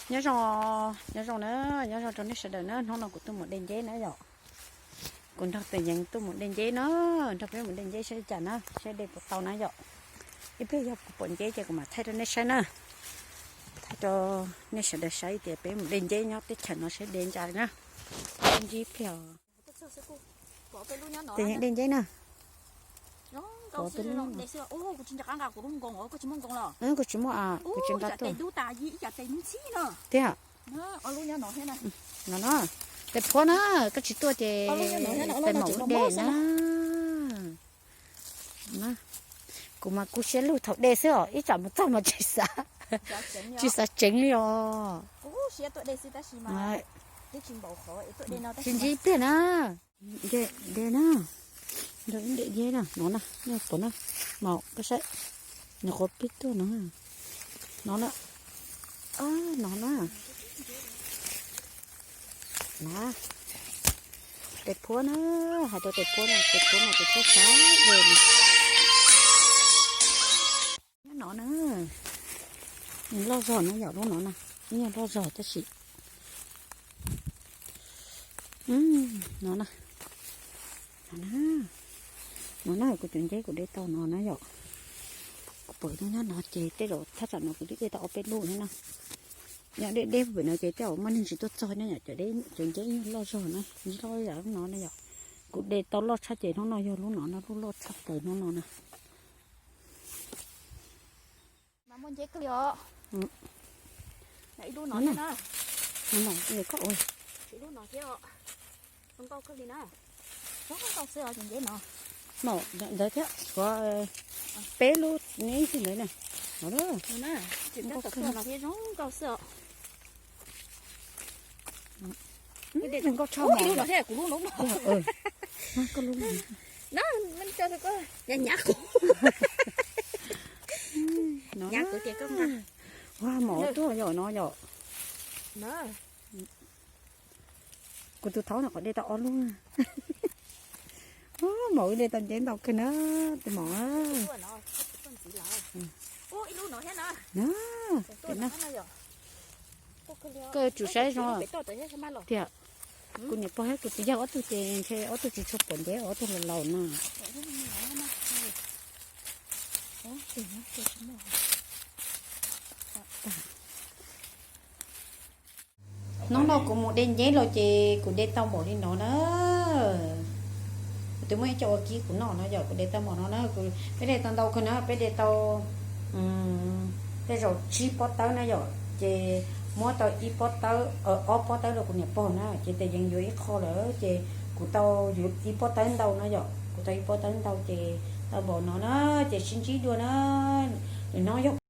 Nyob zoo, nyob zoo na, nyob zoo rau nej sawv daws na, hnub no kuv tuaj mus de nceb na yom. Kuv nrog tus yeev tuaj mus de nceb na, nrog peb mus de nceb saib li cas na, saib de puas tau na yom. Ib pliag yog kuv pom nceb ces kuv mam thaij rau nej saib na, thaij rau nej sawv daws saib tias peb mus de nceb nyob teb chaws no saib de li cas na. Ntsib pliag. Tus yeev de nceb na. Kuv tsis muaj, kuv tsis nqa tuaj. Tiag. No no, tes phuab na, koj tsis tuaj ces tes maum de na. Kuv mas kuv siab lug thaum de xwb os, ib tsam mus txog mas tsis xav, tsis xav tseev li os. Tsis ntsib pliag na. De na, nrog ib de na, no na, nej pom na, maum koj saib, nws qhuav pib tuaj no, no na, no na. Tes phuab na, hais rau tes phuab na, tes phuab mas tes phuab xav de. Nyob no na, nws loj zog na yom, lub no na, ib nyuag loj zog tab sis no na, no na, no na, kuv cov nceb kuv de tau no na yom. Kuv pom nyob no ces tej zaum thaj tsam no kuv twb de tau ob peb lub thiab na. Yog deb deb pem no ces tej zaum muaj neeg tsis tuaj txog na yom, cov nceb ib nyuag loj zog na, ib loj yam lub no na yom. Kuv de tau loj tshaj ces hnub no yog lub no na, lub loj tshaj plaws hnub no na. Mas muaj nceb kawg li os. Ib lub no thiab na. Ib lub no thiab os. Zoo nkauj kawg li na. Zoo nkauj xwb os cov nceb no. Maum ntawd thiab tshuav peb lub neb xwb ntawd na. No na, tseem tab tom tuaj no thiab zoo nkauj xwb os. Nkauj tshaj. Ib lub no thiab kuv lub no. Koj lub no. Nyav nyav kuv. Nyav kuv tias koj nqa. Ua maum tuaj yom no yom. Kuv tus thaub no qhov de tau ob lub. Maum de tau nceb ntau kawg na, tus maum. Koj tsum saib zoo tiag. Kuv niam pog thiab kuv txiv yawg ob tug ces ntshe ob tug tsis tshua pom nceb, ob tug laus laus no. Hnub no kuv mus de nceb los ces kuv de tau npaum li no na. Kuv twb muaj ib co ua kib kuv noj no yom, kuv de tau npaum no na, peb de tau ntau kawg na, peb de tau tej zaum tsib pob tawb na yom, ces muab tau ib pob tawb, ob pob tawb rau kuv niam pog na, ces tes yees yuav ib qho lawm ces kuv tau yuav ib pob tawb ntau na yom, kuv tau ib pob tawb ntau ces tau npaum no na, ces sib ntsib dua na, lwm hnub yog